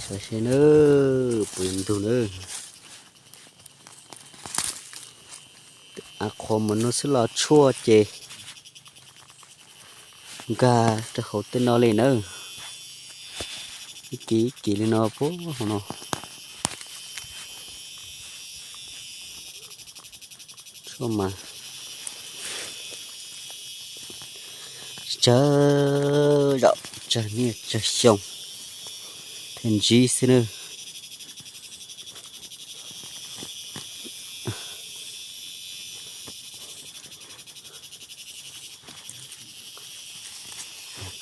Saib seb na, puas yuav ntug na. Av qhuav mus no xwb los tshuaj ces nkag rau hauv tej no li na. Ib kis ib kis li no puag hauv no. Tshuaj mas tsawg zaum tsawg niaj tsawg xyoo thiaj ntsib xwb na.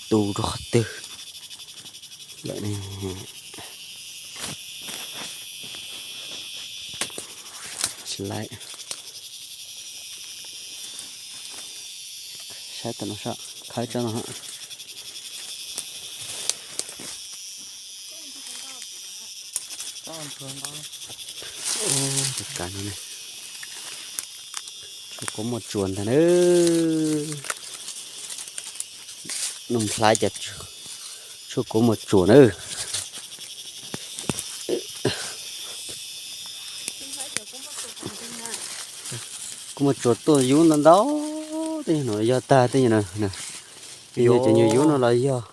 Tu rau qhov twg lawm ne? Tsis laib. Saib tam no saib, khawb tsob no. Tus kav no ne, tshuaj kuv muaj tsuas ntag na. Noj nplhaib ces tshuaj kuv muaj tsuas na. Kuv muaj tsuas tuaj yub ntau ntau, tej nyuag no yog tag tej nyuag no. Tej nyuag cov nyuag yub no los yog,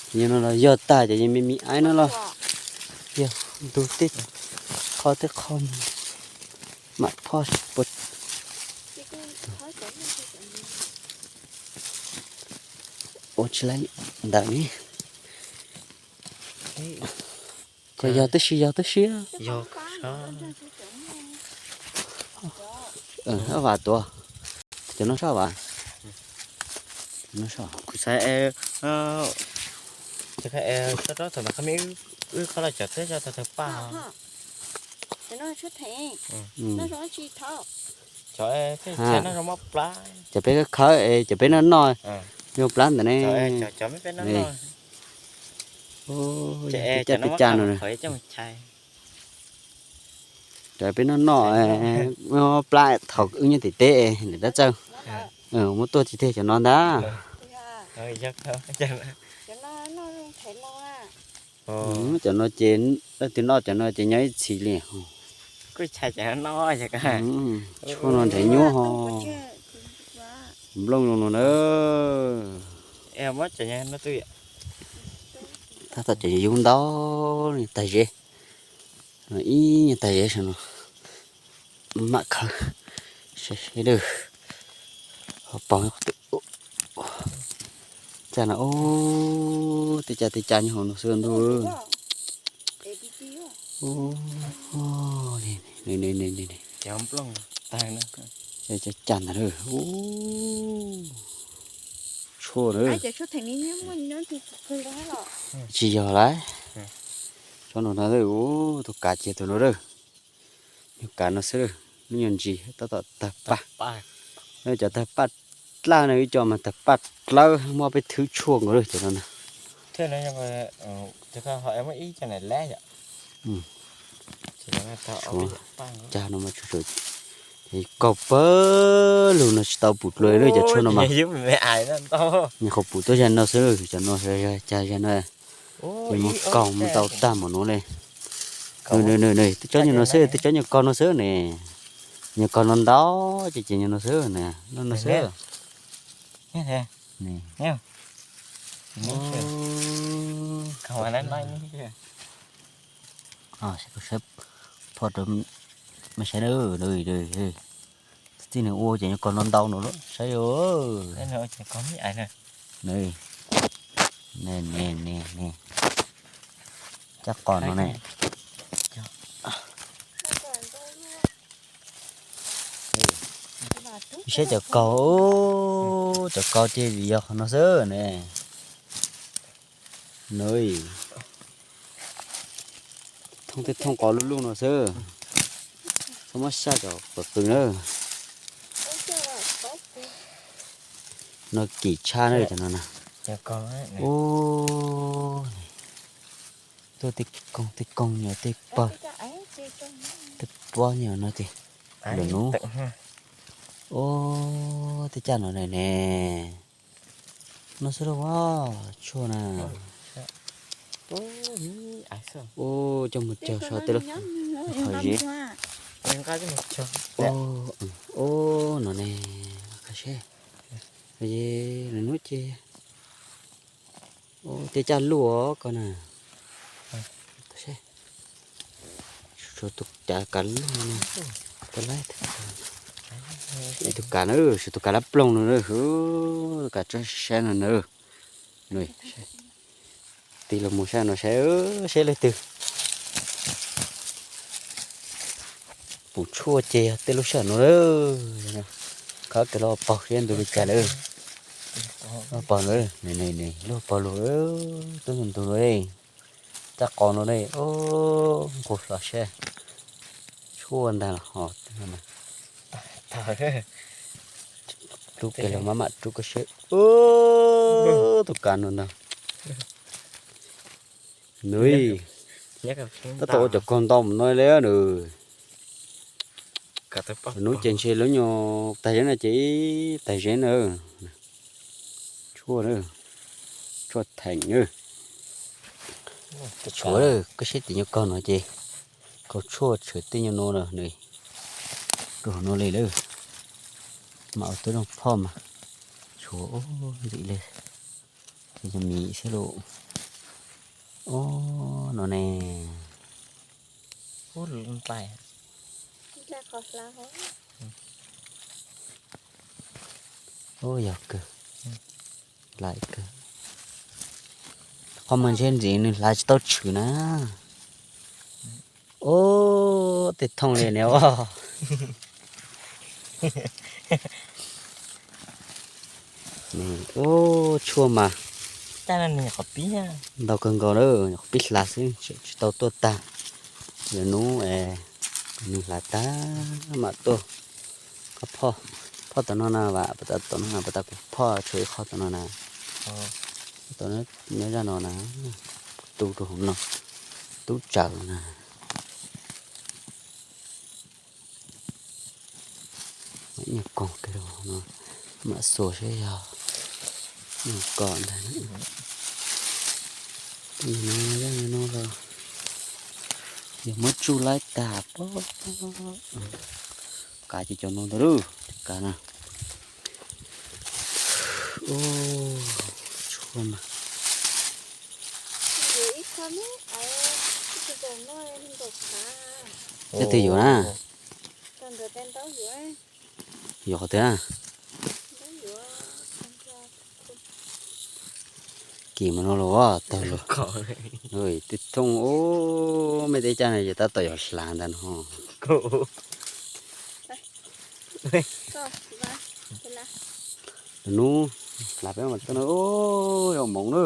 cov nyuag no los yog tag cov me me aib no los yog ntug tej qho tej qho mam phoj puas ua tsis laib ntawm li. Koj yog tib si yog tib si. Vas tuav, cov no soj vas. Kuv xav, thaum ntawd wb kho los cov teb tag tawg paj. Cov peb khawb es cov peb noj noj, yog plab ntawm ne. Cov peb noj noj, cov peb noj noj. Cov peb noj noj, plab thaum wb nyob tim teb, dab txawj muab tuaj tsis tiag cov no ntag. Cov no ces leej twg noj cov no ces nyob ib txhis li. Tshuaj no nrhiav nyuaj ho. Nplooj zoo no na. Tab tom cov yub ntau tag zeb, ib nyuag tag zeb saum no. Mam khawb saib seb lawm. Ho pom qhov twg. Caj no, tej caj tej caj nyob hauv no xwb ntuj. Caj ntag, tshuaj na. Tsis yog lawm. Tshuaj no no, tus kav cia tus no lawm. Nyuag kav no xwb, nyuag ntsis tab tom tawg paj. Cov tawg paj dlawb no, ib co mas tawg paj dlawb muab peb thwb tshuaj nkaus lawm cov no na. Cag no mas tsuas kaug pawg lug no tsis tau pum dua li cov tshuaj no mas. Nyuam qhuav pum tuaj zag no xwb, cov no cag zag no. Ces mus kaug mus tau tag npaum no li. Tej tsob nyuag no xwb, tej tsob nyuag kaug no xwb ne. Nyuag kaug no ntau, ces ces nyuag no xwb ne, no no xwb. Saib, phoj rau mej saib na. Txij nws ua ces nyuag kaug no ntau no lawm, saib. Caj qos no ne. Saib cov kaug, cov kaug ces vim yog qhov no xwb ne. Nws thooj tej thooj qos luj luj no xwb, txhob muab xyaj cov qos qws na. No kim tshaj na cov no na. Ub, tuaj tej koog tej koog nyuag tej pawg, tej pob nyuag no ces lwm hnub. Ub, tej caj no ne ne. No xwb lauj, tshuaj na. Ub, coj mus cog so tej lub qhov zeb. Ub, no ne, qhov seb. Nws hnub ces, ub, tej caj luj os ko na. Tshuav tus kav luj no, tus kav na, tshuav tus kav lab ploog no na, tus kav tsob sab no na. Tig los mus sab no saib, seb leej twg pum tshuaj ces yog tej lub sij hawm no lawm. Khov kiag los paug seb ntug li cas lawm. Los paug lawm, lub paug lug, tub ntug ntug no, caj qos no ne, nqus hlo seb tshuaj ntag los ho. Rub kiag los maj mam rub koj seb. Tus kav no ntag. Nws tab tom ua cov kaug ntau mus no li nws. Hnub ces ntshe lub nyuag tag zeb no ces ib tag zeb na. Tshuaj, tshuaj theem na. Tshuav koj seb tim nyuag kaug no ces kaug tshuaj tshwm tej nyuag no na nws. Rau hauv no li lawm. Mam ua tub zoo phoj mas tshuav ntxim li. Ces cov miv xwb lauj. Ub, no ne. Ub, yog kawg. Lais kawg. Qhov muag ntshe ntxim nws hlav tsis tau tshwm na. Ub, tej thooj li ne os. Ub, tshuaj mas ntau kawg nkaus na, nyuam qhuav pib hlav xwb tsis tau tuaj tag. Lwm hnub es nws hlav tag mam tuaj. Koj phoj, phoj tom no na, vam puas tas tom no na, puas tas kuv phoj tshuav ib qho tom no na. Tom no nyob zaj no na, tub rau hauv no, tub tsawv na. Nyuag koog kiag no, mam xuas seb yog nyuag kom ntag. Yog muab tsuj laib tag pob, kav ces cov no ntag lauj, kav na. Tshuaj mas. Leej twg yuav na? Yuav qhov twg na? Kim mas no los tawg los. Tej thooj ub, mej tej caj no ces tab tom yog hlav ntag no. Lwm hnub hlav peb mam tuaj na. Ub, yog moov na.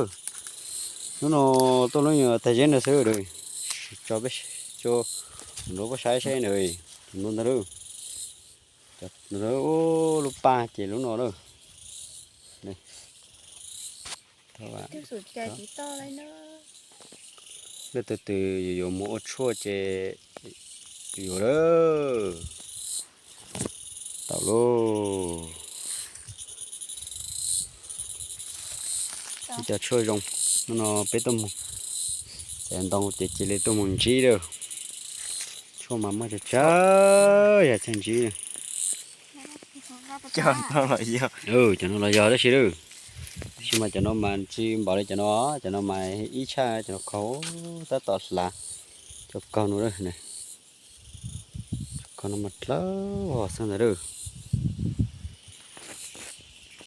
Hnub no tuaj lub nyuag tag zeb no xwb, tso peb, tso nrog koj saib saib na. Tus no ntag lauj. Ub, lub paj ces lub no lawm. Leej twg twg yuav yuav mus ua tshuaj ces yuav lawm. Tau lauj. Ib co tshuaj zoo, hnub no peb tuaj mus, ces ntoo ces cia li tuaj mus ntsib lawm. Tshuaj mas muaj tsawg tsawg yam txawj ntsib. Cov no los yog tab sis lawm, tab sis mas cov no mas tsis npaum li cov no, cov no mas ib tshaj cov no kaug, tab tom hlav cov kaug no lawm. Cov kaug no mas dlawb vog xwb ntag lauj.